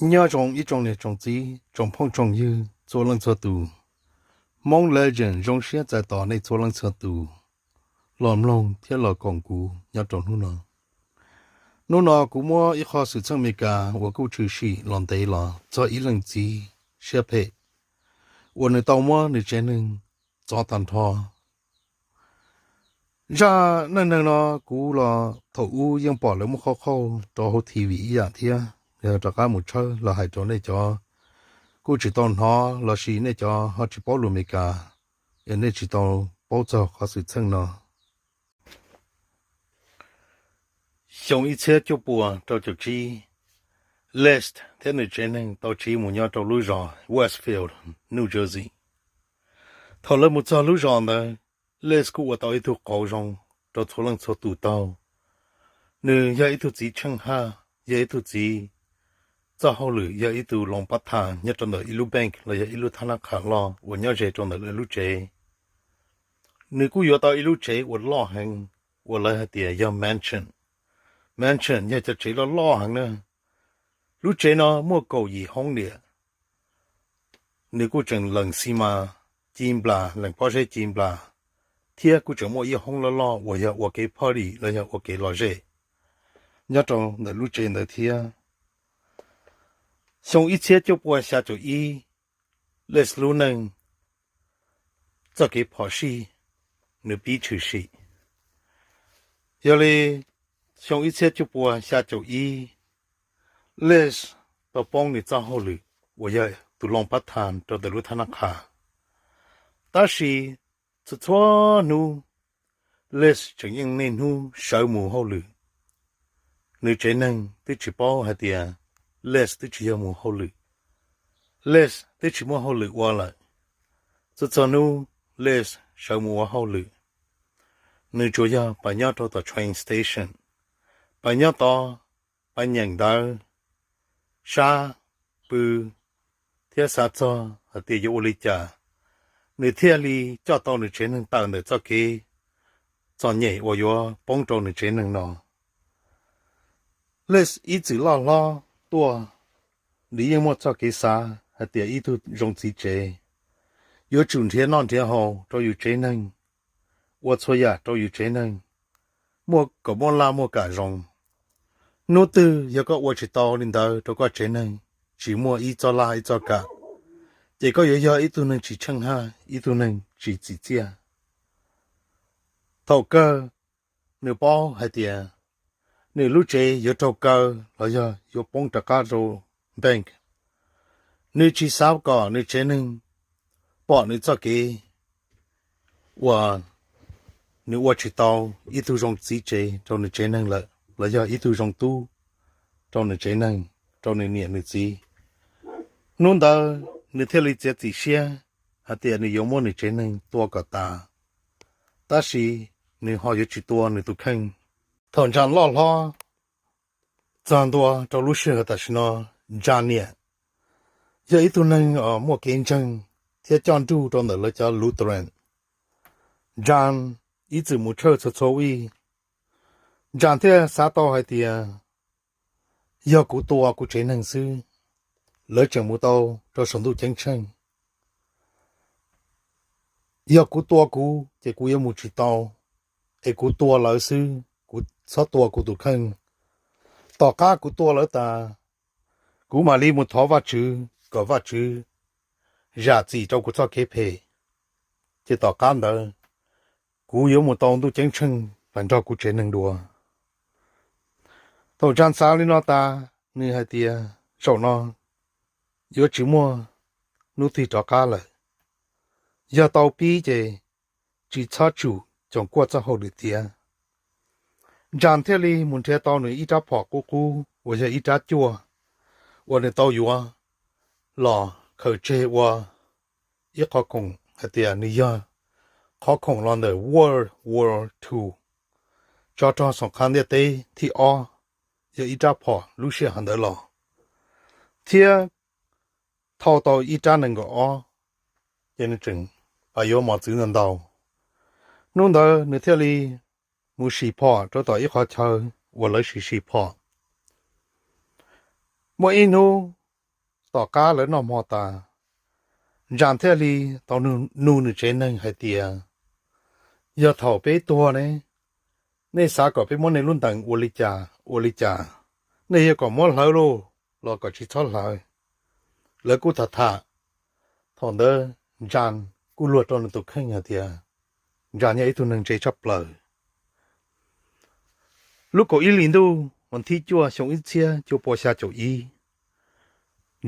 Nyob zoo ib tsoom niam tsoom txiv, tsoom phooj tsoom ywg txhua leej txhua tus. Hmoob Legend zoo siab txais tos nej txhua leej txhua tus los mloog thiab los koom kuv nyob rau hnub no. Hnub no kuv muab ib qho xwm txheej Amelikas uas kuj tshwm sim los ntev los txog ib leej txiv siab phem uas nws tau muab nws tsev neeg txov tag nrho. Zaj neej neeg no kuv los thaum ub yeej pom lawv muab qhauj qhauj rau hauv T V ib yam thiab, yog rov qab mus tshawb los hais rau nej cov kuj tsis tau hnov lossis nej cov ho tsis paub lus Amelikas, es nej tsis tau paub txog qhov xwm txheej no. Xyoo ib txhiab cuaj pua rau caum tsib, Les thiab nws tsev neeg tau tsiv mus nyob rau lub zos Westfield, New Jersey. Thaum lawv mus txog lub zos ntawd, Les kuj ua tau ib tug qauv zoo rau txhua leej txhua tus taug. Nws yog ib tug txiv tsheej haj, yog ib tug txiv txoj hauj lwm, yog ib tug loos pab tham nyob rau ntawm ib lub bank los yog ib lub thab nab qhas loj uas nyob ze rau ntawm lawv lub tsev. Nws kuj yuav tau ib lub tsev uas loj heev, uas lawv hais tias yog mansion. Mansion yog cov tsev loj loj heev na. Lub tsev no muaj kaum yim hoob niam. Nws kuj tseem lees xi mas ci nplas, lees pob zeb ci nplas, thiab kuj tseem muaj ib hoob loj loj uas yog ua kev party los yog ua kev lom zem nyob rau ntawm lub tsev ntawd thiab. Xyoo ib txhiab cuaj pua xya caum ib, Les lub neej txoj kev phom sij nws pib tshwm sim. Yog li xyoo ib txhiab cuaj pua xya caum ib, Les tau poob nws txoj hauj lwm uas yog tus loos pab tham rau ntawm lub thab nab qhas. Tab sis txhua txhua hnub Les tseem yeej niaj hnub sawv mus hauj lwm. Nws tsev neeg twb tsis paub hais tias Les twb tsis yog mus hauj lwm. Les twb tsis muaj hauj lwm ua lawm. Txhua txhua hnub Les sawv mus ua hauj lwm. Nws tsuas yog pab nyob rau tom train station, pab nyob tod, pab nyeem ntawv, sab, pw, thiab xav txog hais tias yuav ua li cas, nws thiaj li coj tau nws tsev neeg tawm ntawm txoj kev txom nyem uas yuav poob rau nws tsev neeg no. Les ib txwm loj hlob tuaj, nws yeej muaj txoj kev xav hais tias ib tug zoo txiv tsev yuav tsum nrhiav noj nrhiav haus rau yus tsev neeg, ua txhua yam rau yus tsev neeg, muaj kom muaj laj muaj kam zoo. Hnub twg yog koj ua tsis tau li ntawd rau koj tsev neeg, tsis muaj ib txoj laj ib txoj kam, ces koj yuav yog ib tug neeg tsis tsheej haj, ib tug neeg tsis txim txiaj. Thaum kawg nws paub hais tias nws lub tsev yuav raug kaw los yog yuav poob rov qab rau bank. Nws tsis xav kom nws tsev neeg pom nws txoj kev uas nws ua tsis tau ib tug zoo txiv tsev rau nws tsev neeg lawm los yog ib tug zoo tub rau nws tsev neeg, rau nws niam nws txiv. Hnub ntawd nws thiaj li txiav txim siab hais tias nws yuav muab nws tsev neeg tua kom tas, tab sis nws ho yuav tsis tua nws tus kheej. Thaum Jan loj hlob txog ntua rau lub sij hawm tam sim no, Jan niam yog ib tug neeg muaj kev ntseeg thiab coj nruj rau ntawm lawv cov Lutheran. Jan ib txwm mus church txhua txhua week. Jan thiaj xav tau hais tias, yog kuv tua kuv tsev neeg xwb, lawv tseem mus tau rau saum ntuj ceeb tsheej. Yog kuv tua kuv ces kuv yuav mus tsis tau, es kuv tua lawv xwb, kuv txhob tua kuv tus kheej. Tom qab kuv tua lawv tas, kuv mam li mus thov Vajtswv kom Vajtswv zam txim rau kuv txoj kev phem, ces tom qab ntawd kuv yuav mus tau ntuj ceeb tsheej pab nrog kuv tsev neeg dua. Thaum Jan xav li no tas, nws hais tias zaum no yuav tsis muaj hnub twg rov qab lawm. Yog tau pib ces tsis txhob tsum coom kuaj txoj hauj lwm tiav. Jan thiaj li mus nrhiav tau nws ib rab phom qub qub uas yog ib rab cuaj uas nws tau yuav los khaws tseg ua ib qhov khoom hais tias nws yog qhov khoom los ntawm World War Two, tsov rog xoom qhab ntiaj teb thib ob, yog ib rab phom lub sij hawm ntawd los, thiab thau tau ib rab nees nkaum ob, ces nws tseem pab yuav mos txwv ntau ntau. Hnub ntawd nws thiaj li mus sim phom rau tom ib qhov chaw uas lawv sim sim phom. Muaj ib hnub Tom qab lawv noj hmo tas, Jan thiaj li tau nug nws tsev neeg hais tias, yog thaum peb tuag ne, nej xav kom peb muab nej lub ntees ua li cas ua li cas? Nej yog kom muab hlawv los los kom tsis txhob hlawv. Lawv kuj tham tham. Thaum ntawd Jan kuj luag rau nws tus kheej hais tias Jan yog ib tug neeg ntse tshaj plaws. Lub kaum ib hlis ntuj vas thib cuaj xyoo ib txhiab cuaj pua xya caum ib,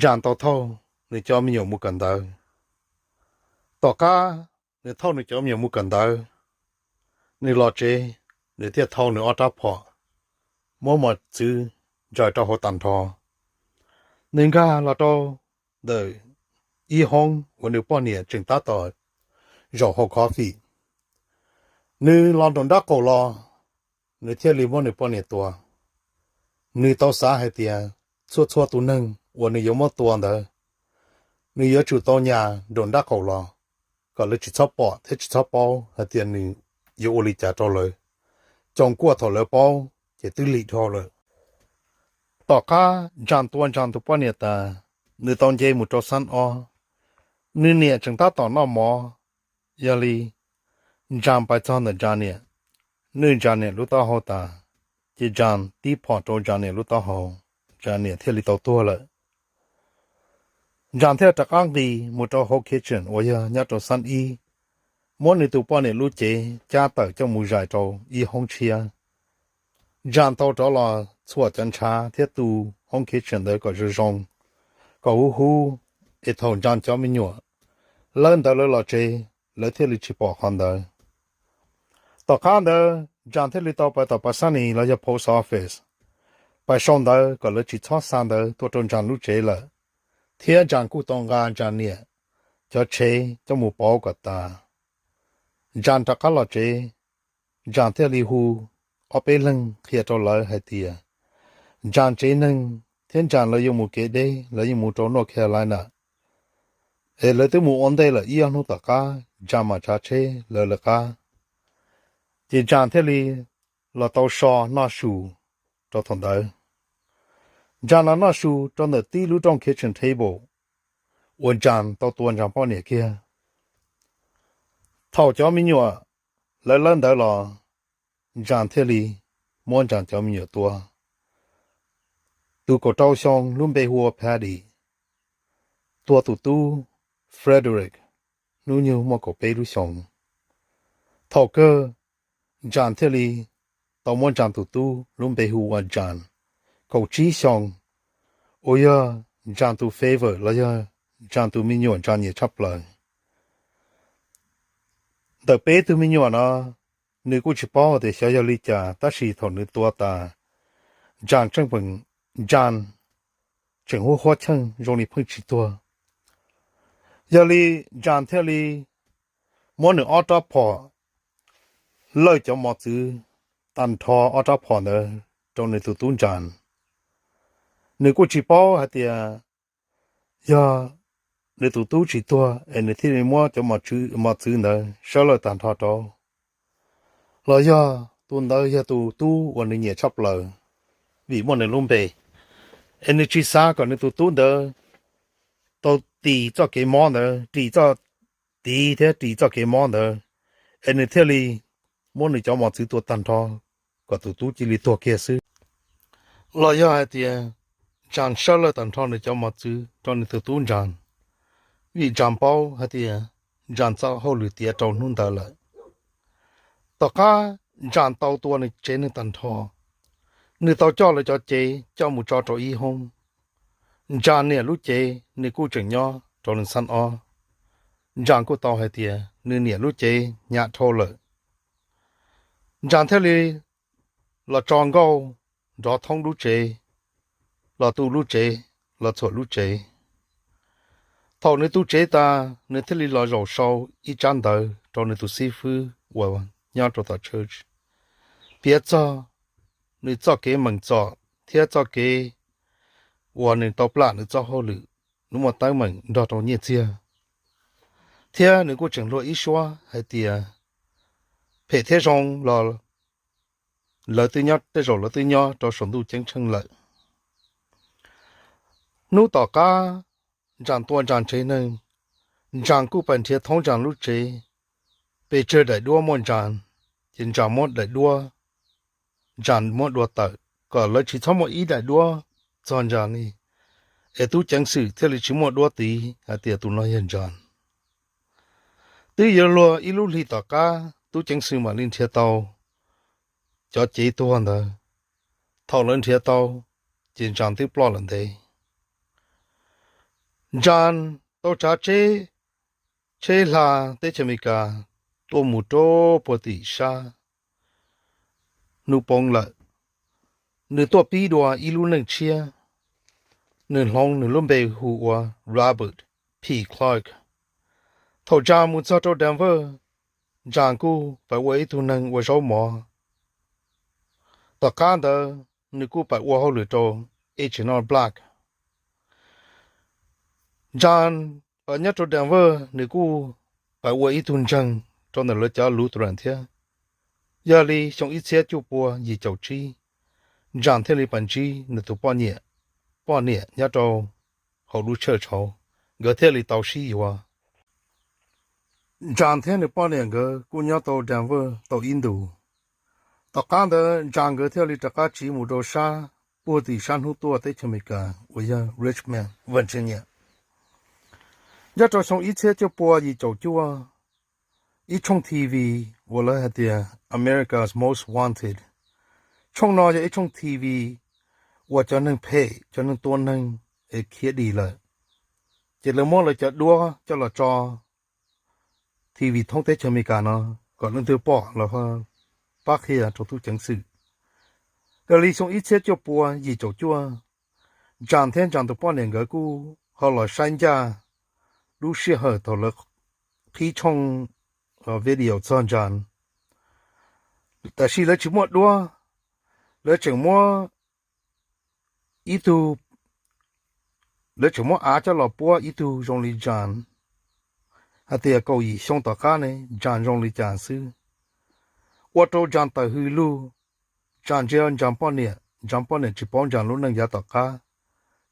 Jan tau thauj nws cov me nyuam mus kawm ntawv. Tom qab nws thauj nws cov me nyuam mus kawm ntawv, nws los tsev, nws thiaj thau nws ob rab phom, muab mos txwv ntsaws rau hauv tag nrho. Nws nkag los rau ntawm ib hoob uas nws poj niam tseem tab tom zaum hau coffee. Nws los nraum nrab qaum los, nws thiaj li muab nws poj niam tua. Nws tau xav hais tias txhua txhua tus neeg uas nws yuav muab tua ntawd, nws yuav tsum tau nyas nraum nrab qaum los, kom lawv tsis txhob pom thiab tsis txhob paub hais tias nws yuav ua li cas rau lawv. Coos kuaj thaum lawv paub ces twb lim dhau lawm. Tom qab Jan tua Jan tus poj niam tas, nws tau nce mus rau xab ob. Nws niam tseem tab tom noj mov, yog li Jan pais txog ntawm Jan niam, nwj Jan niam lub taub hau tas, ces Jan tib phom rau Jan niam lub taub hau, Jan niam thiaj li tau tuag lawm. Jan thiaj rov qab nqis mus rau hauv kitchen uas yog nyob rau xab ib, muab nws tus poj niam lub cev cab tawm coj mus zais rau ib hoob tshiab. Jan tau rov los txhuam cov ntshav thiab tu hoob kitchen ntawd kom zoo zoo, kom huv huv, es thaum Jan cov me nyuam lawv ntawd lawv los tsev, lawv thiaj li tsis pom qhov ntawd. Tom qab ntawd Jan thiaj li tau pais tom pas xab nis los yog post office, pais sau ntawv kom lawv tsis txhob xa ntawv tuaj rau Jan lub tsev lawm, thiab Jan kuj tau nqa Jan niam cov tsheb coj mus pauv kom tas. Jan rov qab los tsev, Jan thiaj li hu ob peb leeg qhia rau lawv hais tias Jan tsev neeg thiab Jan lawv yuav mus kev deb, lawv yuav mus rau North Carolina, es lawv twb mus ua ntej lawm ib ob hnub tom qab, Jan mam tsav tsheb lawv lawv qab. Ces Jan thiaj li los tau so noj su rau thaum ntawd. Jan los noj su rau ntawm tib lub rooj kitchen table uas Jan tau tua Jan poj niam kiag. Thaum cov me nyuam lawv lawv ntawd los, Jan thiaj li muab Jan cov me nyuam tua. Tus kaum rau xyoo lub npe hu ua Paddy, tua tus tub Frederick, hnub nyoog muaj kaum peb lub xyoos. Thaum kawg Jan thiaj li tau muab Jan tus tub lub npe hu ua Jan, kaum tsib xyoo, uas yog Jan tus favorite los yog Jan tus me nyuam Jan nyiam tshaj plaws. Ntawm peb tug me nyuam no, nws kuj tsis paub tias xyov yog li cas, tab sis thaum nws tua tas, Jan tseem, Jan tseem huab huab cheej zoo li pheej tsis tuag. Yog li Jan thiaj li muab nws ob rab phom lawj cov mos txwv tag nrho ob rab phom ntawd rau nws tus tub Jan. Nws kuj tsis paub hais tias yog nws tus tub tsis tuag es nws thiaj li muab cov mos txwv ntawd sawv lawj tag nrho rau, los yog tus ntawd yog tus tub uas nws nyiam tshaj plaws vim muaj nws lub npe, es nws tsis xav kom nws tus tub ntawd tau tis txoj kev mob ntawd, ris txoj, tiv thiab ris txoj kev mob ntawd, es nws thiaj li muab nws cov mos txwv tua tag nrho kom tus tub cia li tuag kiag xwb. Los yog hais tias Jan sawv lawj tag nrho nws cov mos txwv rau nws tus tub Jan, vim Jan paub hais tias Jan txoj hauj lwm tiav rau hnub ntawd lawm. Tom qab Jan tau tua nws tsev neeg tag nrho, nws tau coj lawv cov cev coj mus tso rau ib hoob. Jan niam lub cev nws kuj tseem nyob rau nws xab ob. Jan kuj tau hais tias nws niam lub cev hnyav dhau lawm. Jan thiaj li los tso nkauj nrov thoob lub tsev, los tu lub tsev, los txhuam lub tsev. Thaum nws tu tsev tas, nws thiaj li los zaum sau ib tsab ntawv rau nws tus xib fwb uas nyob rau tom church, piav txog nws txoj kev meem txom thiab txoj kev uas nws tau plam nws txoj hauj lwm, nws muaj teeb meem nrog rau nyiaj txiag. Thiab nws kuj tseem luag ib suab hais tias phem thiab zoo los lawv twb nyob, tej zaum lawv twb nyob rau saum ntuj ceeb tsheej lawm. Hnub tom qab Ntsaas tua Ntsaas tsev neeg, Ntsaas kuj pais nrhiav thoob Ntsaas lub tsev, pes tsawg daim duab muaj Ntsaas, ces Ntsaas muab daim duab, Ntsaas muab dua tawm kom lawv tsis txhob muaj ib daim duab txog Ntsaas li, es tub ceev xwm thiaj li tsis muaj duab tiv hais tias tus no yog Ntsaas. Twb yuav luag ib lub hlis tom qab tub ceev xwm mam li nrhiav tau cov cev tuag ntawd. Thaum lawv nrhiav tau, ces Ntsaas twb ploj lawm ntev. Ntsaas tau tsav tsheb hla teb chaws Amelikas tuaj mus rau puag tim sab hnub poob lawm. Nws tuaj pib dua ib lub neej tshiab. Nws hloov nws lub npe hu ua Robert P. Clark. Thaum Ntsaas mus txog rau Denver, Ntsaas kuj pais ua ib tug neeg ua zaub mov. Tom qab ntawd nws kuj pais ua hauj lwm rau H and R Block. Ntsaas nyob rau Denver nws kuj pais ua ib tug ntseeg rau ntawm lawv cov Lutheran thiab. Yog li xyoo ib txhiab cuaj pua yim caum tsib, Ntsaas thiaj li pais ntsib nws tus poj niam, poj niam nyob rau hauv lub church hauv, nkawd thiaj li tau sib yuav. Ntsaas thiab nws poj niam nkawd kuj nyob tau Denver tau ib ntus. Tom qab ntawd Ntsaas nkawd thiaj li rov qab tsiv mus rau sab puag tim sab hnub tuaj teb chaws Amelikas uas yog Richmond, Virginia. Nyob rau xyoo ib txhiab cuaj pua yim caum cuaj, ib tshooj T V uas lawv hais tias America's Most Wanted. Tshooj no yog ib tshooj T V uas cov neeg phem, cov neeg tua neeg es khiav dim lawm, ces lawv muab lawv cov duab coj los tso T V thoob teb chaws Amelikas no kom leej twg pom los ho pab qhia rau tub ceev xwm. Yog li xyoo ib txhiab cuaj pua yim caum cuaj, Ntsaas thiab Ntsaas tus poj niam nkawd kuj ho los saib ncaj lub sij hawm thaum lawv qhib tshooj video txog Ntsaas. Tab sis lawv tsis muaj duab, lawv tseem muab ib tug, lawv tseem muab av coj los puab ib tug zoo li Ntsaas, hais tias kaum yim xyoo tom qab ne Ntsaas zoo li cas xwb. Ua rau Ntsaas tawm hws lug. Ntsaas ntsia Ntsaas poj niam, Ntsaas poj niam tsis paub Ntsaas lub neej yav tom qab,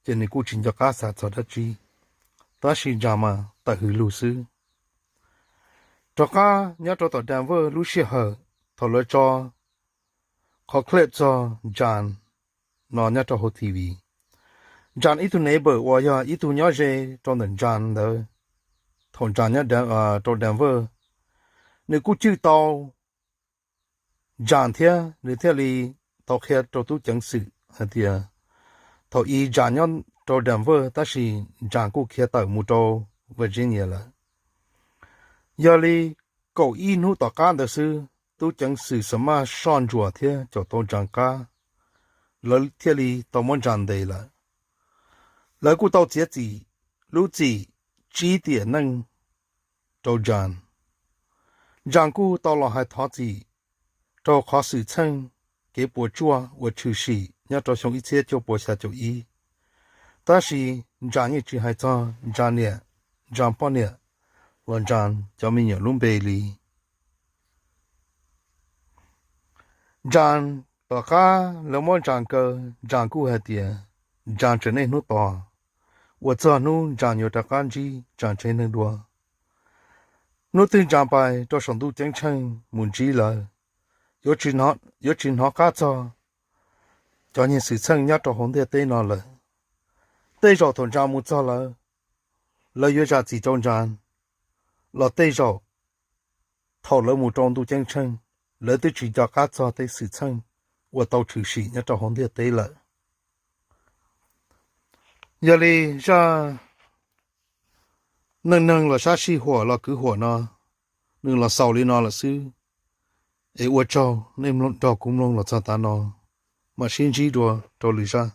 ces nws kuj tsis nco qab xav txog dab tsi, tab sis Ntsaas mas tawm hws lug xwb. Rov qab nyob rau tom Denver lub sij hawm thaum lawv tso qhov clip txog Ntsaas no nyob rau hauv T V. Ntsaas ib tug neighbor uas yog ib tug nyob ze rau ntawm Ntsaas ntawd, thaum Ntsaas nyob rau Denver, nws kuj cwj tau Ntsaas thiab nws thiaj li tau qhia rau tub ceev xwm hais tias thaum i Ntsaas nyob rau Denver tab sis Ntsaas kuj khiav tawm mus rau Virginia lawm. Yog li kaum ib hnub tom qab ntawd xwb, tub ceev xwm xa maj soj ntsuam thiab caum tau Ntsaas qab, lawv thiaj li tau muab Ntsaas ntes lawm. Lawv kuj tau txiav txim, lub txim tsib tiam neej rau Ntsaas. Ntsaas kuj tau los hais thov txim rau qhov xwm txheej kev puas tsuaj uas tshwm sim nyob rau xyoo ib txhiab cuaj pua xya caum ib. Tab sis Ntsaas yeej tsis hais txog Ntsaas niam, Ntsaas poj niam los Ntsaas cov me nyuam lub npe li. Ntsaas, tom qab lawv muab Ntsaas kaw, Ntsaas kuj hais tias Ntsaas tseem niaj hnub tos, uas txog hnub Ntsaas yuav rov qab ntsib Ntsaas tsev neeg dua. Hnub twg Ntsaas pais rau saum ntuj ceeb tsheej mus ntsib lawv, yuav tsis hnov qab txog cov niag xwm txheej nyob rau hauv ntiaj teb no lawm. Tej zaum thaum Ntsaas mus txog lawv, lawv yuav zam txim rau Ntsaas, los tej zaum thaum lawv mus rau ntuj ceeb tsheej, lawv twb tsis nco qab txog tej xwm txheej uas tau tshwm sim nyob rau hauv ntiaj teb lawm. Yog li zaj neej neeg los sab sij huam los kwv huam no, nws los xaus li no lawm xwb. Es ua tsaug nej nrog kuv mloog los txog tav no, mam sib ntsib dua rau lwm zaj.